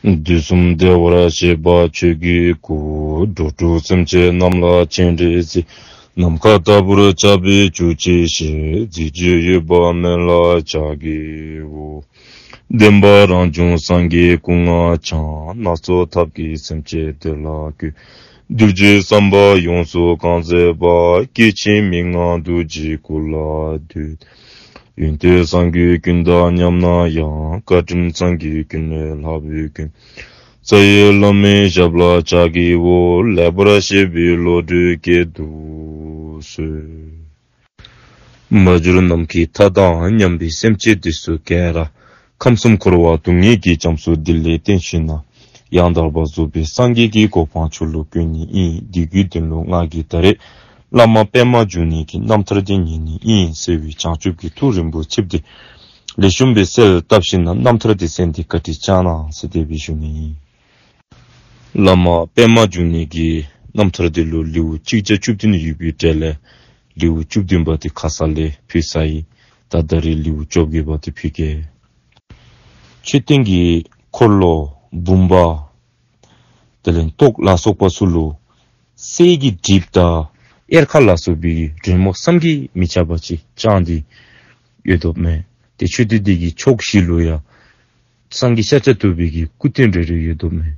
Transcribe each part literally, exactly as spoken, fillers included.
དུས་གསུམ་བདེ་བར་གཤེགས་པ་ཆོས་ཀྱི་སྐུ། འགྲོ་དྲུག་སེམས་ཅན་རྣམས་ལ་སྤྱན་རས་གཟིགས། ནམ་མཁའ་ལྟ་བུར་ཁྱབ་པའི་ཆོས་ཀྱི་ཞལ། གཟི་བརྗིད་འོད་དཔག་མེད་ལ་ཕྱག་བགྱིའོ། བདེན་པ་རང་བྱུང་སངས་རྒྱས་སྐུ་ལྔ་འཆང་། སྣ་ཚོགས་ཐབས་ཀྱིས་སེམས་ཅན་བདེ་ལ་བཀོད། གདུལ་བྱའི་བསམ་པ་ཡོངས་སུ་བསྐང་མཛད་པ། སྐྱེ་འཆི་མི་མངའ་རྡོ་རྗེའི་སྐུ་ལ་འདུད། ཡོན་ཏན་སངས་རྒྱས་ཀུན་དང་མཉམ་ན་ཡང་། བཀའ་དྲིན་སངས་རྒྱས་ཀུན་ལས་ལྷག་པའི་ཀུན། རྩ་བའི་བླ་མའི་ཞབས་ལ་ཕྱག་བགྱིའོ། ལེགས་པར་བཤད་པའི་བློ་གྲོས་བསྐྱེད་དུ་གསོལ། མ་གྱུར་ནམ་མཁའི་མཐའ་དང་མཉམ་པའི་སེམས་ཅན་འདི་ཚུ་ག་ར། ཁམས་གསུམ་འཁོར་བ་སྡུག་བསྔལ་གྱི་རྒྱ་མཚོ་འདི་ལས་བཏོན་ཞིནམ་ན། ཡང་དག་པར་རྫོགས་པའི་སངས་རྒྱས་ཀྱི་གོ་འཕང་མཆོག་ལུ་བཀོད་ནི་ཨིན། འདི་གི་དོན་ལུ་ང་གིས་ད་རེས་བླ་མ་པདྨ་འབྱུང་གནས་ཀྱི་རྣམ་ཐར་འདི་ཉན་ནི་ཨིན་ཟེར་བའི་བྱང་ཆུབ་ཀྱི་ཐུགས་རིན་པོ་ཆེ་འདི་ལེགས་ཤོམ་སྦེ་གསལ་བཏབ་ཞིནམ་ན་རྣམ་ཐར་འདི་གསན་ཏེ་བཀའ་དྲིན་བསྐྱང་གནང་ཟེར་དེ་སྦེ་ཞུ་ནི་ཨིན། བླ་མ་པདྨ་འབྱུང་གནས་ཀྱི་རྣམ་ཐར་འདི་ལུ་ལེའུ་གཅིག་བརྒྱ་བཅུ་བདུན་ཡོད་པའི་གྲས་ལས་ལེའུ་བཅུ་བདུན་པ་འདི་ཁ་ཙ་ལས་ཕུལ་ཚར་ཡི། ད་ད་རེས་ལེའུ་བཅོ་བརྒྱད་པ་འདི་ཕུལ་གེ། མཆོད་རྟེན་གྱི་འཁོར་ལོ་བུམ་པ་དེ་ལས་ཏོག་ལ་སོགས་པ་ཚུ་ལུ་གསེར་གྱི་གྲིབ་དང་གཡེར་ཁ་ལ་སོགས་པའི་རོལ་མོ་བསམ་གྱིས་མི་ཁྱབ་པ་ཅིག་བཅངས་ཏེ་ཡོདཔ་མས། ཏེ་མཆོད་རྟེན་འདི་གི་ཕྱོགས་བཞི་ལུ་ཡང་སངས་རྒྱས་ཤཱཀྱ་ཐུབ་པའི་གི་སྐུ་རྟེན་རེ་རེ་ཡོདཔ་མས།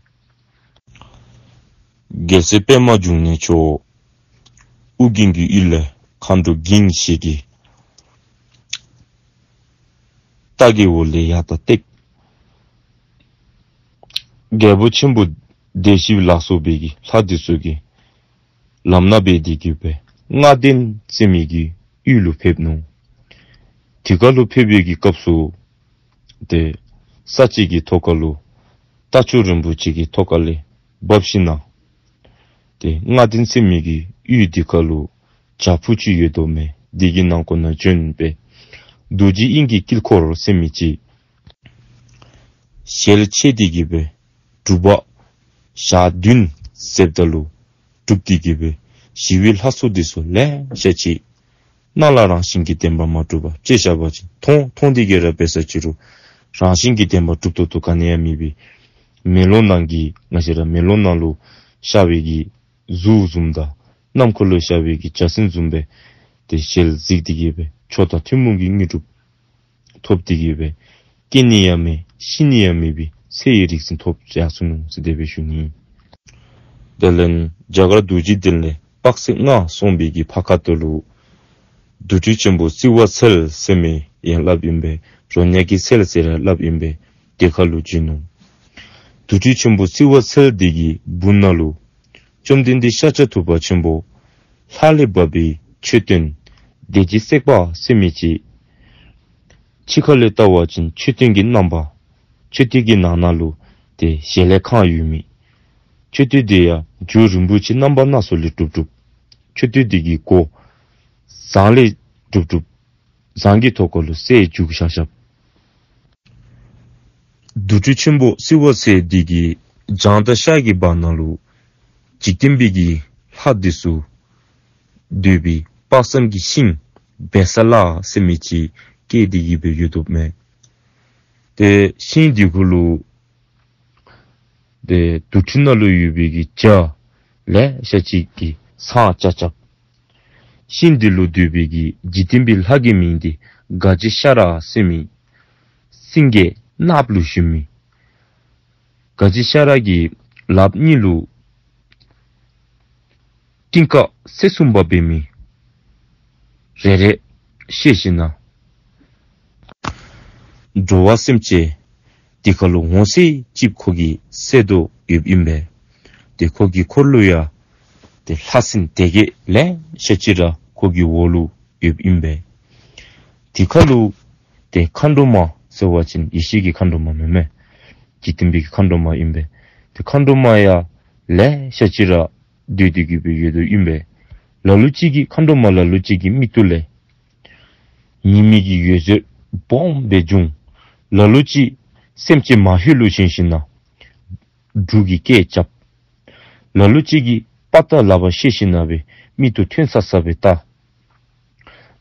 རྒྱལ་སྲས་པདྨ་འབྱུང་གནས་མཆོག་ཨོ་རྒྱན་གྱི་ཡུལ་ལས་མཁའ་འགྲོ་འགེངས་བཞེས་ཀྱི་རྟ་གི་འོག་ལས་ཡར་ད་བཏེག། རྒྱལ་པོ་ཆེན་པོ་བདེ་གཤེགས་ལ་སོགས་པའི་གི་ལྷ་འདི་ཚུ་གིས་ལམ་སྣ་འབད་དེ་གི་སྦེ་ལྔ་ལྡན་ཟེར་མི་གི་ཡུལ་ལུ་ཕེབས་ནུག། དེ་ཁ་ལུ་ཕེབས་པའི་གི་སྐབས་སུ་ཏེ་ས་གཅིག་གི་ཐོག་ཁ་ལུ་རྟ་མཆོག་རིན་པོ་ཆེ་གི་ཐོག་ཁ་ལས་བབས་ཞིནམ་ན་ཏེ་ལྔ་ལྡན་ཟེར་མི་གི་ཡུལ་འདི་ཁ་ལུ་བྱག་ཕུག་ཅིག་ཡོདཔ་མས། འདི་གི་ནང་ཁོ་ན་བྱོན་སྦེ་རྡོ་རྗེ་དབྱིངས་ཀྱི་དཀྱིལ་འཁོར་ཟེར་མི་ཅིག་ཞལ་ཕྱེ་སྟེ་གི་སྦེ་སྒྲུབ་པ་ཞག་བདུན་ཟེརཝ་ད་ལུ་སྒྲུབ་སྟེ་གི་སྦེ་ཞི་བའི་ལྷ་ཚོགས་འདི་ཚུ་ལེ་ཤ་ཅིག་སྣང་ལ་རང་བཞིན་གྱིས་བདེན་པར་མ་གྲུབ་པ་ཅིག་ཤར་བ་ཅིན་མཐོང་མཐོང་སྟེ་གི་ར་འབད་ས་ཅི་རུང་རང་བཞིན་གྱིས་བདེན་པར་གྲུབ་ཏོག་ཏོ་ག་ནི་ཡང་མེད་པའི་མེ་ལོང་ནང་གི་ང་བཅས་ར་མེ་ལོང་ནང་ལུ་ཤར་བའི་གི་གཟུགས་བཟུམ་དང་ནམ་མཁའ་ལུ་ཤར་བའི་གི་འཇའ་ཚོན་བཟུམ་སྦེ་ཏེ་ཞལ་གཟིགས་ཏེ་གི་སྦེ་མཆོག་དང་ཐུན་མོང་གི་དངོས་གྲུབ་ཐོབ་སྟེ་གི་སྦེ་སྐྱེ་ནི་ཡང་མེད་ཤི་ནི་ཡང་མེད་པའི་ཚེ་ཡི་རིགས་ཤིག་ཐོབ་ཡར་སོ་ནུག་ཟེར་དེ་སྦེ་ཞུ་ནི། དེ་ལས་རྒྱ་གར་རྡོ་རྗེ་གདན་ལས་དཔག་ཚད་ལྔ་སོང་བའི་གི་ཕར་ཁ་ཐུག་ལུ་དུར་ཁྲོད་ཆེན་པོ་བསིལ་བ་ཚལ་ཟེར་མི་ཡང་སླབ་ཨིན་པས། རོ་མྱགས་ཀྱི་ཚལ་ཟེར་ར་སླབ་ཨིན་པས། དེ་ཁ་ལུ་བྱོན་ནུག། དུར་ཁྲོད་ཆེན་པོ་བསིལ་བ་ཚལ་འདི་གི་སྦུག་ན་ལུ་བཅོམ་ལྡན་འདས་ཤཱཀྱ་ཐུབ་པ་ཆེན་པོ་ལྷ་ལས་བབས་པའི་མཆོད་རྟེན་བདེ་སྐྱིད་སྲེག་པ་ཟེར་མི་ཅིག་ཕྱི་ཁ་ལས་བལྟ་བ་ཅིན་མཆོད་རྟེན་གྱི་རྣམ་པ་མཆོད་རྟེན་གྱི་ནང་ན་ལུ་ཏེ་ཞལ་ལས་ཁང་ཡོད་མི་མཆོད་རྟེན་འདི་ཡང་རྒྱུ་རིན་པོ་ཆེ་རྣམ་པ་སྣ་ཚོགས་ལས་གྲུབ་གྲུབ། མཆོད་རྟེན་འདི་གི་སྒོ་ཟངས་ལས་གྲུབ་གྲུབ། ཟངས་ཀྱི་ཐོག་ཁ་ལུ་གསེར་བྱུགས་བཞག་བཞགཔ། དུར་ཁྲོད་ཆེན་པོ་བསིལ་བ་ཚལ་འདི་གི་བྱང་དང་ཤར་གྱི་བར་ན་ལུ་འཇིག་རྟེན་པའི་གི་ལྷ་འདི་ཚུ་སྡོད་པའི་དཔག་བསམ་གྱི་ཤིང་བེ་ས་ལ་ཟེར་མི་ཅིག་སྐྱེས་ཏེ་གི་སྦེ་ཡོདཔ་མས། ཏེ་ཤིང་འདི་ཁ་ལུ་ཏེ་དུར་ཁྲོད་ནང་ལུ་ཡོད་པའི་གི་བྱ་ལེ་ཤ་ཅིག་གིས་ཟངས་རྐྱབ་རྐྱབ། ཤིང་འདི་ལུ་སྡོད་པའི་གི་འཇིག་རྟེན་པའི་ལྷ་གི་མིང་འདི་ག་ཇི་ཤ་ར་ཟེར་མི། སེང་གེ་གནགཔོ་ལུ་ཞོན་མི། ག་ཇི་ཤ་ར་གི་ལགཔ་གཉིས་ལུ་ཏིང་ཀ་སེར་གསུམ་པ་འབད་མི་རེ་རེ་བཤེད་ཞིནམ་ན་འགྲོ་བ་སེམས་ཅན་འདི་ཁ་ལུ་འོང་ས་ཅིག་ཁོ་གིས་བསལ་དོ་ཡོདཔ་ཨིན་པས། ཏེ་ཁོ་གི་འཁོར་ལུ་ཡང་ཏེ་ལྷ་སྲིན་སྡེ་བརྒྱད་ལེ་ཤ་ཅིག་ར་ཁོ་གི་འོག་ལུ་ཡོདཔ་ཨིན་པས། དེ་ཁ་ལུ་ཏེ་མཁའ་འགྲོ་མ་ཟེར་བ་ཅིན་ཡེ་ཤེས་ཀྱི་མཁའ་འགྲོ་མ་མེན་མས། འཇིག་རྟེན་པའི་གི་མཁའ་འགྲོ་མ་ཨིན་པས། ཏེ་མཁའ་འགྲོ་མ་ཡང་ལེ་ཤ་ཅིག་ར་སྡོད་དེ་གི་སྦེ་ཡོད་དོ་ཨིན་པས། ལ་ལུ་ཅིག་གིས་མཁའ་འགྲོ་མ་ལ་ལུ་ཅིག་གི་མིག་ཏོ་ལས་ཉི་མའི་གི་འོད་ཟེར་སྦོམ་སྦེ་འབྱུང་། ལ་ལུ་ཅིག་སེམས་ཅན་མ་ཧེ་ལུ་ཞོན་ཞིནམ་ན་འབྲུག་གི་སྐད་རྐྱབ། ལ་ལུ་ཅིག་གིས་དཔའ་རྟགས་ལག་པར་བཤེད་ཞིནམ་ན་སྦེ་མིག་ཏོ་ཐོན་ས་ས་སྦེ་ལྟ།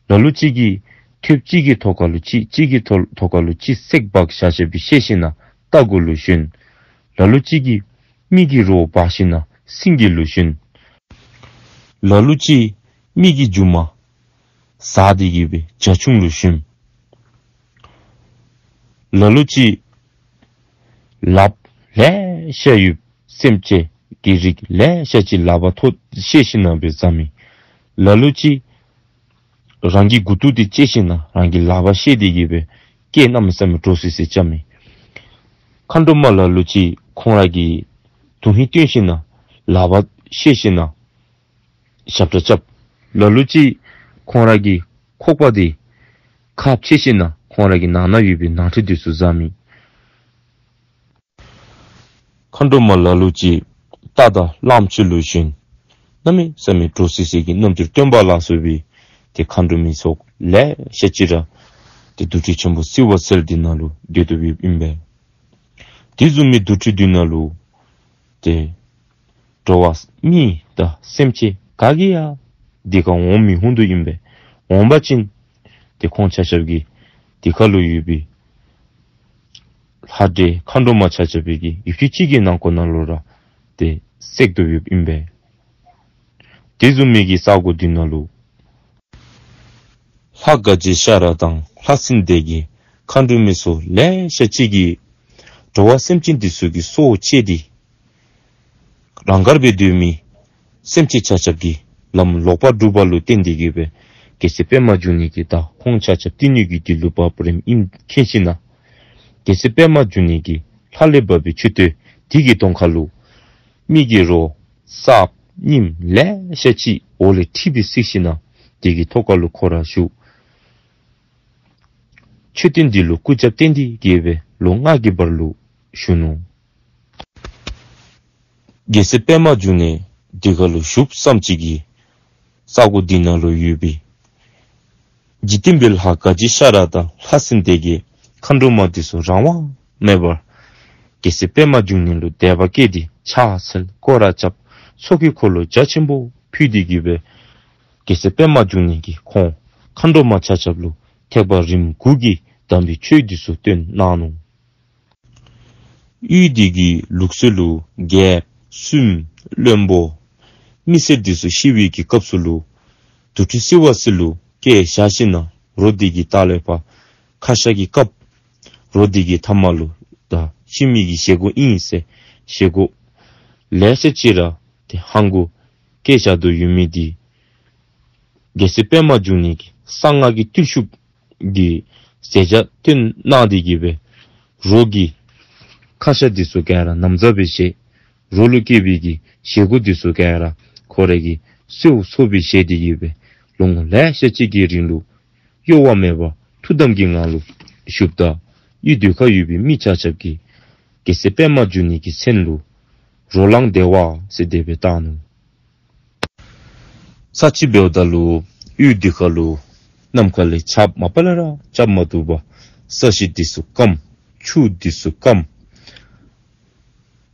ལ་ལུ་ཅིག་གིས་ཐོདཔ་གཅིག་གི་ཐོག་ཁ་ལུ་གཅིག་གཅིག་གི་ཐོག་ཐོག་ཁ་ལུ་གཅིག་བསྲེག་འབག་བཞག་བཞགཔ་སྦེ་བཤེད་ཞིནམ་ན་རྟ་མགོ་ལུ་ཞོན། ལ་ལུ་ཅིག་གིས་མི་གི་རོ་འབག་ཞིན་ན་སེང་གེ་ལུ་ཞོན། ལ་ལུ་ཅིག་མི་གི་རྒྱུ་མ་ཟ་སྟེ་གི་སྦེ་བྱ་ཁྱུང་ལུ་ཞོན། ལ་ལུ་ཅིག་ལགཔ་ལེ་ཤ་ཡོད་སེམས་ཅན་གྱི་རིགས་ལེ་ཤ་ཅིག་ལགཔ་ཐོག་བཤེད་ཞིན་ན་སྦེ་ཟ་མི། ལ་ལུ་ཅིག་རང་གི་མགུ་ཏོ་འདི་བཅད་ཞིན་ན་རང་གི་ལགཔ་བཤེད་དེ་གི་སྦེ་སྐད་གནམ་མེད་ས་མེད་འདྲོག་སི་སི་རྐྱབ་མི། མཁའ་འགྲོ་མ་ལ་ལུ་ཅིག་ཁོང་ར་གི་དོན་ཧིང་བཏོན་ཞིན་ན་ལགཔ་བཤེད་ཞིན་ན་ཞབས་ཁྲ་རྐྱབ། ལ་ལུ་ཅིག་ཁོང་ར་གི་ཁོག་པ་འདི་ཁ་ཕྱེ་ཞིན་ན་ཁོང་ར་གི་ནང་ན་ཡོད་པའི་ནང་ཁྲོལ་འདི་ཚུ་ཟ་མི། མཁའ་འགྲོ་མ་ལ་ལུ་ཅིག་རྟ་དང་གླངམོ་ཆེ་ལུ་ཞོན། གནམ་མེད་ས་མེད་འདྲོག་སི་སི་གི་རྣམ་འགྱུར་སྟོན་པ་ལ་སོགས་པའི་ཏེ་མཁའ་འགྲོ་མའི་ཚོགས་ལེ་ཤ་ཅིག་ར་ཏེ་དུར་ཁྲོད་ཆེན་པོ་བསིལ་བ་གསལ་འདི་ནང་ལུ་སྡོད་དོ་ཡོདཔ་ཨིན་པས། དེ་བཟུམ་མའི་དུར་ཁྲོད་འདི་ནང་ལུ་ཏེ་འགྲོ་བ་མི་དང་སེམས་ཅན་ག་གིས་ཡང་འདི་ཁར་འོང་མི་འོང་དོ་ཨིན་པས། འོང་པ་ཅིན་ཏེ་ཁོང་ཆ་ཁྱབ་ཀྱིས་འདི་ཁར་ལུ་ཡོད་པའི་ལྷ་འདྲེ་མཁའ་འགྲོ་མ་ཆ་ཁྱབ་ཀྱིས་ཡུདཔ་ཅིག་གི་ནང་འཁོད་ནང་ལུ་ར་ཏེ་བསད་དོ་ཡོདཔ་ཨིན་པས། དེ་བཟུམ་མའི་གི་ས་གོ་འདི་ནང་ལུ་ལྷ་དགའ་བྱེད་ཤ་ར་དང་ལྷ་སྲིན་སྡེ་བརྒྱད་མཁའ་འགྲོ་མའི་ཚོགས་ལེ་ཤ་ཅིག་གིས་འགྲོ་བ་སེམས་ཅན་འདི་ཚུ་གི་སྲོག་བཅད་དེ་རང་དགར་སྦེ་སྡོད་མི་སེམས་ཅན་ཆ་ཁྱབ་ཀྱིས་ལམ་ལོག་པར་སྒྲུབ་པ་ལུ་བརྟེན་ཏེ་གི་སྦེ་རྒྱལ་སྲས་པདྨ་འབྱུང་གནས་ཀྱིས་ད་ཁོང་ཆ་ཁྱབ་འདི་ནི་གི་དུས་ལུ་བབ་རནམ་ཨིནམ་མཁྱེན་ཞིན་ན་རྒྱལ་སྲས་པདྨ་འབྱུང་གནས་ཀྱིས་ལྷ་ལས་བབས་པའི་མཆོད་རྟེན་འདི་གི་གདོང་ཁ་ལུ་མི་གི་རོ་གསརཔ་རྙིངམ་ལེ་ཤ་ཅིག་འོག་ལས་ཁྲིད་དེ་བསད་ཞིན་ན་དེ་གི་ཐོག་ཁ་ལུ་ཁོ་ར་བཞུགས། མཆོད་རྟེན་འདི་ལུ་སྐུ་རྒྱབ་བརྟེན་ཏེ་གི་སྦེ་ལོ་ལྔ་གི་བར་ལུ་བཞུགས་ནུག། རྒྱལ་སྲས་པདྨ་འབྱུང་གནས་འདི་ཁ་ལུ་བཞུགསཔ་ཙམ་ཅིག་གིས་ས་གོ་འདི་ནང་ལུ་ཡོད་པའི་འཇིག་རྟེན་པའི་ལྷ་དགའ་བྱེད་ཤ་ར་དང་ལྷ་སྲིན་སྡེ་བརྒྱད་མཁའ་འགྲོ་མ་འདི་ཚུ་རང་དབང་མེད་པར་རྒྱལ་སྲས་པདྨ་འབྱུང་གནས་ལུ་དད་པ་བསྐྱེད་དེ་ཕྱག་འཚལ་སྐོར་ར་རྐྱབ་ཚོགས་ཀྱི་འཁོར་ལོ་རྒྱ་ཆེན་པོ་ཕུལ་ཏེ་གི་སྦེ་རྒྱལ་སྲས་པདྨ་འབྱུང་གནས་ཀྱིས་ཁོང་མཁའ་འགྲོ་མ་ཆ་ཁྱབ་ལུ་ཐེག་པ་རིམ་དགུ་གི་དམ་པའི་ཆོས་འདི་ཚུ་སྟོན་གནང་ནུག། ཡུལ་འདི་གི་ལུགས་སྲོལ་ལུ་རྒྱལཔོ་སྲསམོ་བློན་པོ་མི་སེར་འདི་ཚུ་ཤི་བའི་གི་སྐབས་སུ་ལུ་དུར་ཁྲོད་བསིལ་བ་གསེབ་ལུ་བསྐྱལ་བཞག་ཞིན་ན་རོ་འདི་གི་ལྟག་ལས་ཕར་ཁ་ཤ་གིས་བཀབ། རོ་འདི་གི་མཐའ་མ་ལུ་ད་ཤི་མི་གི་བཞེས་སྒོ་ཨིན་ཟེར་བཞེས་སྒོ་ལེ་ཤ་ཅིག་ར་ཏེ་ཧང་གོ་བསྐྱལ་བཞག་དོ་ཡོད་མི་འདི་རྒྱལ་སྲས་པདྨ་འབྱུང་གནས་ཀྱིས་གསང་སྔགས་ཀྱི་བརྟུལ་ཞུགས་ཀྱི་མཛད་བྱ་སྟོན་གནང་སྟེ་གི་སྦེ་རོ་གི་ཁ་ཤ་འདི་ཚུ་ག་ར་ན་བཟའ་སྦེ་བཞེས། རོ་ལུ་བསྐྱལ་བའི་གི་བཞེས་སྒོ་འདི་ཚུ་ག་ར་ཁོ་རའི་གི་གསོལཝ་གསོལ་སྦེ་བཞེས་ཏེ་གི་སྦེ་ལོ་ངོ་ལེ་ཤ་ཅིག་གི་རིང་ལུ་གཡོ་བ་མེད་པར་ཐུགས་དམ་གྱི་ངང་ལུ་བཞུགསཔ་ད་ཡུལ་འདི་ཁར་ཡོད་པའི་མི་ཆ་ཁྱབ་ཀྱིས་རྒྱལ་སྲས་པདྨ་འབྱུང་གནས་ཀྱི་མཚན་ལུ་རོ་ལངས་བདེ་བ་ཟེར་དེ་སྦེ་བཏགས་ནུག། ཚར་གཅིག་འབདཝ་ད་ལུ་ཡུལ་འདི་ཁར་ལུ་ནམ་མཁའ་ལས་ཆརཔ་མ་པ་ལས་ར་རྐྱབ་མ་བཏུབ་པར་ས་གཞི་འདི་ཚུ་སྐམ། ཆུ་འདི་ཚུ་སྐམ།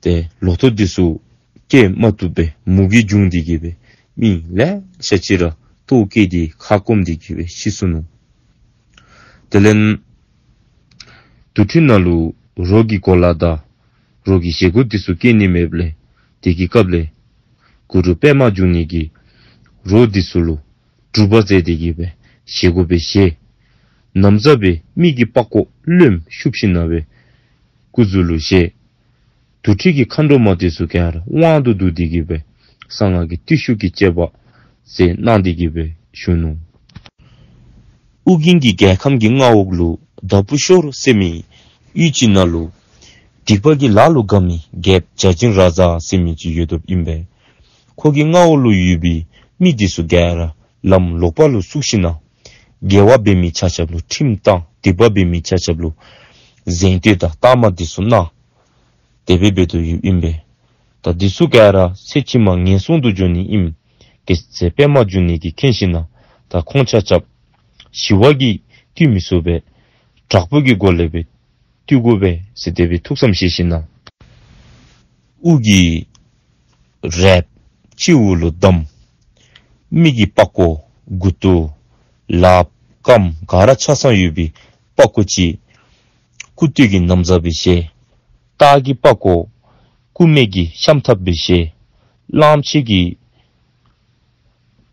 ཏེ་ལོ་ཐོག་འདི་ཚུ་སྐྱེ་མ་བཏུབ་པའི་མུ་གེ་བྱུང་སྟེ་གི་སྦེ་མི་ལེ་ཤ་ཅིག་ར་ལྟོཝ་བཀྱེས་ཏེ་ཁ་སྐོམ་སྟེ་གི་སྦེ་ཤི་སོ་ནུག། དེ་ལས་དུར་ཁྲོད་ནང་ལུ་རོ་གི་གོ་ལ་དང་རོ་གི་བཞེས་སྒོ་འདི་ཚུ་བསྐྱལ་ནི་མེདཔ་ལས་དེ་གི་སྐབས་ལས་གུ་རུ་པདྨ་འབྱུང་གནས་ཀྱིས་རོ་འདི་ཚུ་ལུ་སྒྲུབ་པ་མཛད་དེ་གི་སྦེ་བཞེས་སྒོ་སྦེ་བཞེས། ན་བཟའ་སྦེ་མི་གི་པགས་ཀོ་རློནམ་བཤུབས་ཞིན་ན་སྦེ་སྐུ་གཟུགས་ལུ་བཞེས། དུར་ཁྲོད་ཀྱི་མཁའ་འགྲོ་མ་འདི་ཚུ་ག་ར་དབང་དུ་བསྡུ་སྟེ་གི་སྦེ་གསང་སྔགས་ཀྱི་བརྟུལ་ཞུགས་ཀྱི་སྤྱོད་པ་མཛད་གནང་སྟེ་གི་སྦེ་བཞུགས་ནུག། ཨོ་རྒྱན་གྱི་རྒྱལ་ཁམས་ཀྱི་མངའ་འོག་ལུ་དྭགས་པོ་ཤོར་ཟེར་མི་ཡུལ་ཅིག་ནང་ལུ་སྡིག་པ་གི་ལཱ་ལུ་དགའ་མི་རྒྱལཔོ་བྱ་བྱིན་ར་ཛ་ཟེར་མི་ཅིག་ཡོདཔ་ཨིན་པས། ཁོ་གི་མངའ་འོག་ལུ་ཡོད་པའི་མི་འདི་ཚུ་ག་ར་ལམ་ལོག་པ་ལུ་བཙུགས་ཞིན་ན་དགེ་བ་འབད་མི་ཆ་ཁྱབ་ལུ་ཁྲིམས་བཏང་། སྡིག་པ་འབད་མི་ཆ་ཁྱབ་ལུ་གཟེངས་བསྟོད་དང་རྟགས་མ་འདི་ཚུ་གནང་། དེ་སྦེ་འབད་དོ་ཡོདཔ་ཨིན་པས། ད་འདི་ཚུ་ག་ར་ཚེ་ཕྱི་མ་ངན་སོང་དུ་འགྱོ་ནི་ཨིནམ་རྒྱལ་སྲས་པདྨ་འབྱུང་གནས་ཀྱིས་མཁྱེན་ཞིན་ན་ད་ཁོང་ཆ་ཁྱབ་ཞི་བ་གིས་བཏུལ་མི་ཚུགས་པས། དྲག་པོ་གི་སྒོ་ལས་སྦེ་བཏུལ་དགོ་པས་ཟེར་དེ་སྦེ་ཐུགས་བསམ་བཞེས་ཞིན་ན་དབུ་གི་རལཔ་སྤྱི་བོ་ལུ་བསྡམས། མི་གི་པགས་ཀོ་མགུ་ཏོ་ལགཔ་རྐངམ་ག་ར་ཆ་ཚང་ཡོད་པའི་པགས་ཀོ་ཅིག་སྐུ་སྟོད་ཀྱི་ན་བཟའ་སྦེ་བཞེས། སྟག་གི་པགས་ཀོ་ སྐུ་སྨད་ཀྱི་ཤམ་ཐབས་སྦེ་བཞེས། གླངམོ་ཆེ་གི་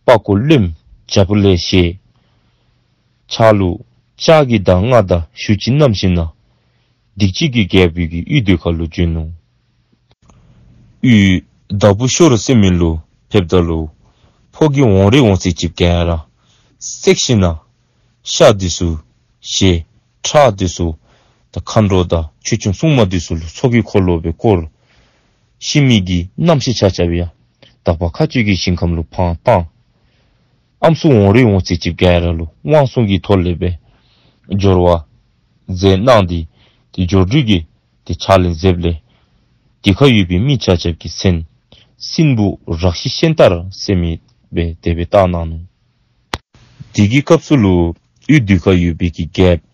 པགས་ཀོ་རློནམ་བྱ་སྤུ་ལས་བཞེས། ཕྱག་ལུ་ལྕགས་ཀྱི་མདའ་ལྔ་དང་གཞུ་ཅིག་བསྣམས་ཞིནམ་ལས་སྡིག་གཅིག་གི་རྒྱལཔོ་གི་གཡུས་སྡོད་ཁ་ལུ་བྱོན་ནུག། གཡུས་དྭགས་པོ་ཤོར་ཟེར་མི་ལུ་ཕེབས་ད་ལུ་ཕོ་གི་འོང་རེ་འོང་ཚད་ཅིག་ག་ར་བསད་ཞིནམ་ལས་ཤ་འདི་ཚུ་བཞེས། ཁྲག་འདི་ཚུ་ད་མཁའ་འགྲོ་དང་ཆོས་སྐྱོང་སྲུང་མ་འདི་ཚུ་ལུ་ཚོགས་ཀྱི་འཁོར་ལོ་སྦེ་བསྐོར། ཤི་མི་གི་རྣམ་ཤེས་ཆ་ཁྱབ་ཡང་དག་པ་མཁའ་སྤྱོད་ཀྱི་ཞིང་ཁམས་ལུ་འཕང་བཏང་། ཨམ་སྲུ་འོང་རེ་འོང་ཚད་ཅིག་ག་ར་ལུ་དབང་བསྲུང་གི་ཐོག་ལས་སྦེ་སྦྱོར་བ་མཛད་གནང་སྟེ་ཏེ་སྦྱོར་སྒྲོལ་གྱི་ཏེ་ཕྱག་ལེན་མཛདཔ་ལས་དེ་ཁར་ཡོད་པའི་མི་ཆ་ཁྱབ་ཀྱི་མཚན་སྲིན་པོ་རཀྵི་ཤན་ཏཱར་ཟེར་མི་སྦེ་དེ་སྦེ་བཏགས་གནང་ནུག། དེ་གི་སྐབས་སུ་ལུ་གཡུས་འདི་ཁར་ཡོད་པའི་གི་རྒྱལཔོ་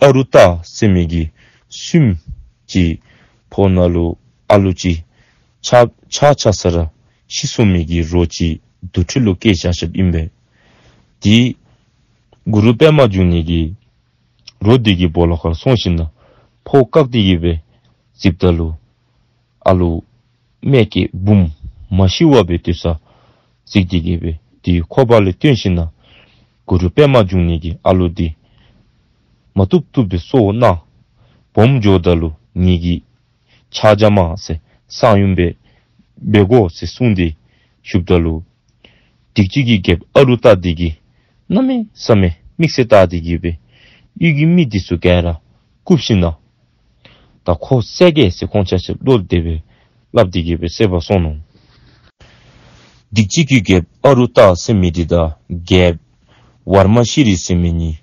ཨ་རུ་ཏ་ཟེར་མི་གི་སྲིངམོ་ཅིག་ཕོཝ་ནང་ལུ་ཨ་ལུ་ཅིག་ཆགས་ཆགས་ཆགས་ས་ར་ཤི་སོང་མི་གི་རོ་ཅིག་དུར་ཁྲོད་ལུ་བསྐྱལ་བཞག་བཞགཔ་ཨིན་པས། དེ་གུ་རུ་པདྨ་འབྱུང་གནས་ཀྱིས་རོ་དེ་གི་སྦོ་ལོགས་ཁར་སོང་ཞིནམ་ལས་ཕོཝ་བཀག་སྟེ་གི་སྦེ་གཟིགསཔ་ད་ལུ་ཨ་ལུ་མེ་སྐྱེས་བུམོ་མ་ཤི་བར་སྦེ་སྡོད་ས་གཟིགས་ཏེ་གི་སྦེ་དེ་ཁོག་པ་ལས་བཏོན་ཞིནམ་ལས་གུ་རུ་པདྨ་འབྱུང་གནས་ཀྱིས་ཨ་ལུ་དེ་མ་བཏུབ་བཏུབ་སྦེ་གསོ་གནང་། སྦོམ་འགྱོཝ་ད་ལུ་ངེ་གི་ཕྱག་རྒྱ་མ་ཟེར་གསང་ཡུམ་སྦེ་འབད་དགོ་ཟེར་གསུངས་ཏེ་བཞུགསཔ་ད་ལུ་སྡིག་གཅིག་གི་རྒྱལཔོ་ཨ་རུ་ཏ་དེ་གིས་གནམ་མེད་ས་མེད་དམིགས་བསལ་བལྟ་སྟེ་གི་སྦེ་གཡུས་ཀྱི་མི་དེ་ཚུ་ག་ར་བཀུག་ཞིནམ་ལས་ད་ཁོ་བསད་གེ་ཟེར་ཁོང་ཆ་ཁྱབ་བློ་དེ་སྦེ་སླབ་སྟེ་གི་སྦེ་བསད་པར་སོང་ནུག། སྡིག་གཅིག་གི་རྒྱལཔོ་ཨ་རུ་ཏ་ཟེར་མི་དེ་དང་རྒྱལཔོ་ཝརྨ་ཤྲཱི་ཟེར་མི་གཉིས་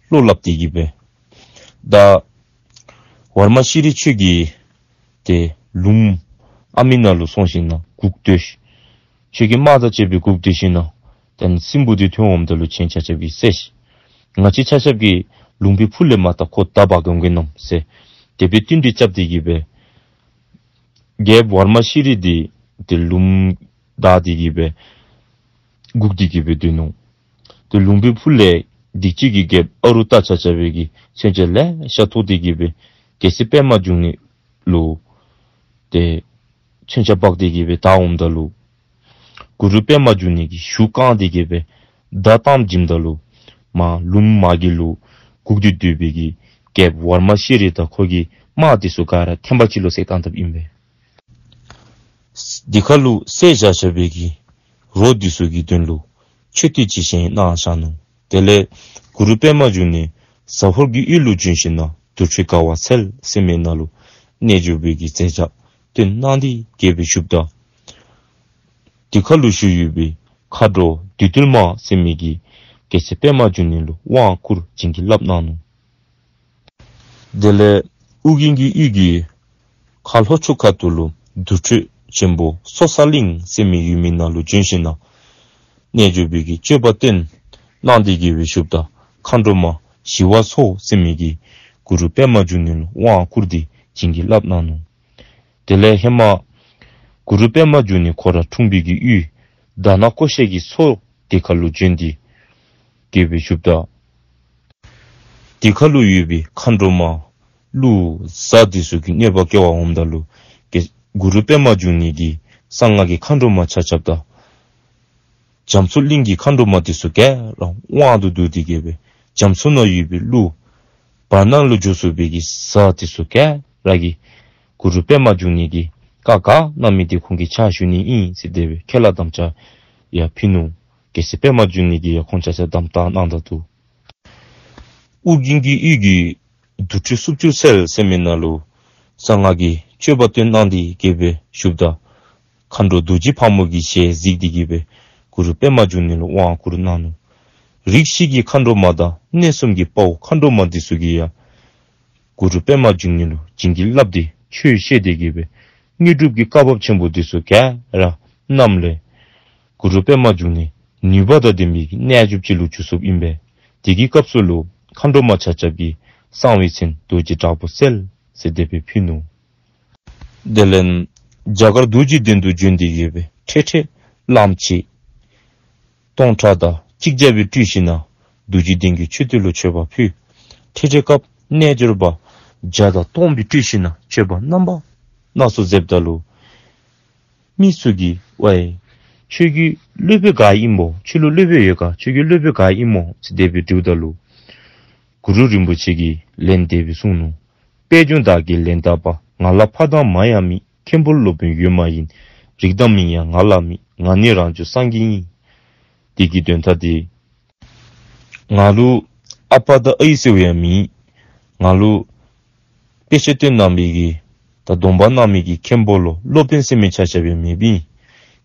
བློ་སླབ་སྟེ་གི་སྦེ་ད་ཝརྨ་ཤྲཱི་ཁྱོད་ཀྱིས་ཏེ་ལུངམ་ཨ་མི་ནང་ལུ་སོང་ཞིནམ་ལས་སྒུག་སྡོད་ཤིག། ཁྱོད་ཀྱིས་དམག་དང་བཅས་སྦེ་སྒུག་སྡོད་ཞིནམ་ལས་ཏེ་སྲིན་པོ་དེ་ཐོན་འོངམ་ད་ལུ་ཁྱེད་ཆ་ཁྱབ་ཀྱིས་བསད་ཤིག། ང་བཅས་ཆ་ཁྱབ་ཀྱིས་ལུང་པའི་ཕུ་ལས་མར་ད་ཁོ་བདའ་འབག་འོང་གེ་མནོཝ་ཟེར་དེ་སྦེ་བསྟུན་གྲོས་རྐྱབ་སྟེ་གི་སྦེ་རྒྱལཔོ་ཝརྨ་ཤྲཱི་དེ་ཏེ་ལུངམ་བདའ་སྟེ་གི་སྦེ་སྒུག་སྟེ་གི་སྦེ་སྡོད་ནུག། ཏེ་ལུང་པའི་ཕུ་ལས་སྡིག་གཅིག་གི་རྒྱལཔོ་ཨ་རུ་ཏ་ཆ་ཁྱབ་ཀྱིས་མཚོན་ཆ་ལེ་ཤ་ཐོགས་ཏེ་གི་སྦེ་རྒྱལ་སྲས་པདྨ་འབྱུང་གནས་ལུ་ཏེ་མཚོན་ཆ་འབག་སྟེ་གི་སྦེ་བདའ་འོངམ་ད་ལུ་གུ་རུ་པདྨ་འབྱུང་གནས་ཀྱིས་གཞུ་བཀང་སྟེ་གི་སྦེ་བརྡ་བཏངམ་བྱིནམ་ད་ལུ་མར་ལུངམ་མར་གྱི་ལུ་སྒུག་སྟེ་སྡོད་པའི་གི་རྒྱལཔོ་ཝརྨ་ཤྲཱི་དང་ཁོ་གི་དམག་དེ་ཚུ་ག་ར་ཐེངས་པ་གཅིག་ལུ་བསད་བཏང་དཔ་ཨིན་པས། དེ་ཁར་ལུ་བསད་བཞག་བཞག་པའི་གི་རོ་དེ་ཚུ་གི་དོན་ལུ་མཆོད་རྟེན་ཅིག་བཞེངས་གནང་བཞག་ནུག། དེ་ལས་གུ་རུ་པདྨ་འབྱུང་གནས་ཟ་ཧོར་གྱི་ཡུལ་ལུ་བྱོན་ཞིནམ་ལས་དུར་ཁྲོད་དགའ་བ་ཚལ་ཟེར་མི་ནང་ལུ་རྣལ་འབྱོར་པའི་གི་མཛད་བྱ་སྟོན་གནང་སྟེ་གི་སྦེ་བཞུགསཔ་ད་དེ་ཁར་ལུ་བཞུགས་ཡོད་པའི་མཁའ་འགྲོ་བདུད་འདུལ་མ་ཟེར་མི་གིས་རྒྱལ་སྲས་པདྨ་འབྱུང་གནས་ལུ་དབང་བསྐུར་བྱིན་གྱིས་བརླབས་གནང་ནུག། དེ་ལས་ཨོ་རྒྱན་གྱི་ཡུལ་གྱི་ཁ་ལྷོ་ཕྱོགས་ཁ་ཐུག་ལུ་དུར་ཁྲོད་ཆེན་པོ་སོ་ས་གླིང་ཟེར་མི་ཡུལ་མི་ནང་ལུ་བྱོན་ཞིནམ་ལས་རྣལ་འབྱོར་པའི་གི་སྤྱོད་པ་སྟོན་གནང་སྟེ་གི་སྦེ་བཞུགསཔ་ད་མཁའ་འགྲོ་མ་ཞི་བ་འཚོ་ཟེར་མི་གིས་གུ་རུ་པདྨ་འབྱུང་གནས་ལུ་དབང་བསྐུར་ཏེ་བྱིན་གྱིས་བརླབས་གནང་ནུག། དེ་ལས་ཧེ་མ་གུ་རུ་པདྨ་འབྱུང་གནས་ཁོ་ར་འཁྲུངས་པའི་གི་ཡུལ་དྷ་ན་ཀོ་ཤའི་གི་མཚོ་དེ་ཁར་ལུ་བྱོན་ཏེ་གི་སྦེ་བཞུགསཔ་ད་དེ་ཁར་ལུ་ཡོད་པའི་མཁའ་འགྲོ་མ་ཀླུ་གཟའ་དེ་ཚུ་གིས་གནོད་པ་བསྐྱལ་བར་འོངམ་ད་ལུ་གུ་རུ་པདྨ་འབྱུང་གནས་ཀྱིས་གསང་སྔགས་ཀྱི་མཁའ་འགྲོ་མ་ཆ་ཁྱབ་དང་རྒྱ་མཚོ་གླིང་གི་མཁའ་འགྲོ་མ་དེ་ཚུ་ག་ར་དབང་དུ་བསྡུས་ཏེ་གི་སྦེ་རྒྱ་མཚོ་ནང་ཡོད་པའི་ཀླུ་བར་སྣང་ལུ་འགྱོ་ཚུགས་པའི་གི་གཟའ་དེ་ཚུ་ག་ར་གིས་གུ་རུ་པདྨ་འབྱུང་གནས་ཀྱི་བཀའ་ག་གནང་མི་དེ་ཁོང་གི་ཕྱག་ཞུ་ནི་ཨིན་ཟེར་དེ་སྦེ་ཁས་བླངས་དམ་བཅའ་ཡང་ཕུལ་ནུག། རྒྱལ་སྲས་པདྨ་འབྱུང་གནས་ཀྱིས་ཡང་ཁོང་ཆ་ཁྱབ་དམ་བཏགས་གནང་ད་ནུག། ཨོ་རྒྱན་གྱི་ཡུལ་གྱི་དུར་ཁྲོད་སུམ་ཅུ་རྩ་གསུམ་ཟེར་མི་ནང་ལུ་གསང་སྔགས་ཀྱི་སྤྱོད་པ་སྟོན་གནང་སྟེ་གི་སྦེ་བཞུགསཔ་ད་མཁའ་འགྲོ་རྡོ་རྗེ་ཕག་མོ་གི་ཞལ་གཟིགས་ཏེ་གི་སྦེ་གུ་རུ་པདྨ་འབྱུང་གནས་ལུ་དབང་བསྐུར་གནང་ནུག། རིགས་བཞི་གི་མཁའ་འགྲོ་མ་དང་གནས་གསུམ་གྱི་དཔའ་བོ་མཁའ་འགྲོ་མ་དེ་ཚུ་གིས་ཡང་གུ་རུ་པདྨ་འབྱུང་གནས་ལུ་བྱིན་གྱིས་བརླབས་ཏེ་ཆོས་བཤད་དེ་གི་སྦེ་དངོས་གྲུབ་ཀྱི་བཀའ་བབས་ཆེན་པོ་དེ་ཚུ་ག་ར་གནངམ་ལས་གུ་རུ་པདྨ་འབྱུང་གནས་ནུས་པ་དང་ལྡན་པའི་རྣལ་འབྱོར་ཅིག་ལུ་གྱུར་སོཔ་ཨིན་པས། དེ་གི་སྐབས་སུ་ལུ་མཁའ་འགྲོ་མ་ཆ་ཁྱབ་ཀྱིས་གསང་བའི་མཚན་རྡོ་རྗེ་དྲག་པོ་རྩལ་ཟེར་དེ་སྦེ་ཕུལ་ནུག། དེ་ལས་རྒྱ་གར་རྡོ་རྗེ་གདན་དུ་བྱོན་ཏེ་གི་སྦེ་འཕྲལ་འཕྲལ་གླངམོ་ཆེ་སྟོང་ཕྲག་དང་གཅིག་བརྒྱ་སྦེ་སྤྲུལ་ཞིནམ་ལས་རྡོ་རྗེ་གདན་གྱི་མཆོད་རྟེན་ལུ་མཆོད་པ་ཕུལ། འཕྲལ་འཕྲལ་སྐབས་རྣལ་འབྱོར་པ་བརྒྱ་དང་སྟོང་སྦེ་སྤྲུལ་ཞིནམ་ལས་མཆོད་པ་རྣམ་པ་སྣ་ཚོགས་མཛདཔ་ད་ལུ་ མི་ཚུ་གིས་ཝའི་ཁྱོད་ཀྱི་སློབ་དཔོན་ག་ཨིན་མོ། ཁྱོད་ལུ་སློབ་དཔོན་ཡོད་ག། ཁྱོད་ཀྱི་སློབ་དཔོན་ག་ཨིན་མོ་ཟེར་དེ་སྦེ་དྲིཝ་ད་ལུ་གུ་རུ་རིན་པོ་ཆེ་གིས་ལན་དེ་སྦེ་གསུངས་ནུག། པད་འབྱུང་བདག་གིས་ལན་བཏབ་པ། ང་ལ་ཕ་དང་མ་ཡང་མེད། མཁན་པོ་སློབ་དཔོན་ཡོད་མ་ཡིན། རིགས་དང་མིང་ཡང་ང་ལ་མེད། ང་ནི་རང་བྱུང་སངས་རྒྱས་ཡིན། དེ་གི་དོན་དག་དེ་ང་ལུ་ཨ་པ་དང་ཨའི་ཟེར་བ་ཡང་མེད། ང་ལུ་དཔེ་ཆ་སྟོན་གནང་མི་གི་ད་སྡོམ་པ་གནང་མི་གི་མཁན་པོ་ལོ་སློབ་དཔོན་ཟེར་མི་ཆ་ཁྱབ་ཡང་མེད་པས།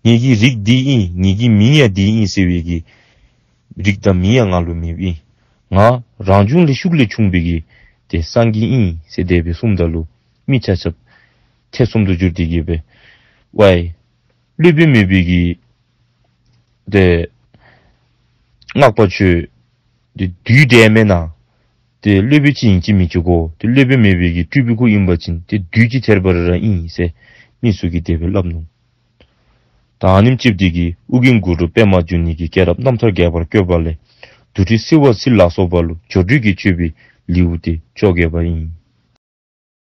ངེ་གི་རིགས་འདི་ཨིན། ངེ་གི་མིང་ཡང་འདི་ཨིན་ཟེར་བའི་གི་རིགས་དང་མིང་ཡང་ང་ལུ་མེད་པས། ང་རང་བྱུང་ལས་ཤུགས་ལས་བྱུང་བའི་གི་ཏེ་སངས་རྒྱས་ཨིན་ཟེར་དེ་སྦེ་གསུངམ་ད་ལུ་མི་ཆ་ཁྱབ་ཐེ་ཚོམ་དུ་གྱུར་ཏེ་གི་སྦེ་ཝའི་སློབ་དཔོན་མེད་པའི་གི་ཏེ་སྔགས་པ་ཁྱོད་ཏེ་བདུད་འདྲེ་མེན་ན། ཏེ་སློབ་དཔོན་ཅིག་ཨིན་ཅི་མི་ཅི་གོ། ཏེ་སློབ་དཔོན་མེད་པའི་གི་སྤྲུལ་པའི་སྐུ་ཨིན་པ་ཅིན་ཏེ་བདུད་ཅིག་ཐལ་བ་ར་ར་ཨིན་ཟེར་མི་ཚུ་གིས་དེ་སྦེ་སླབ་ནུག། ད་ཨ་ནེམ་ཅིག་འདི་གིས་ཨོ་རྒྱན་གུ་རུ་པདྨ་འབྱུང་གནས་ཀྱི་སྐྱེས་རབས་རྣམ་ཐར་རྒྱས་པར་བཀོད་པ་ལས་དུར་ཁྲོད་བསིལ་བ་ཚིགས་ལ་སོགས་པ་ལུ་སྦྱོར་སྒྲོལ་གྱི་མཆོད་པའི་ལེའུ་སྟེ་བཅོ་བརྒྱད་པ་ཨིན།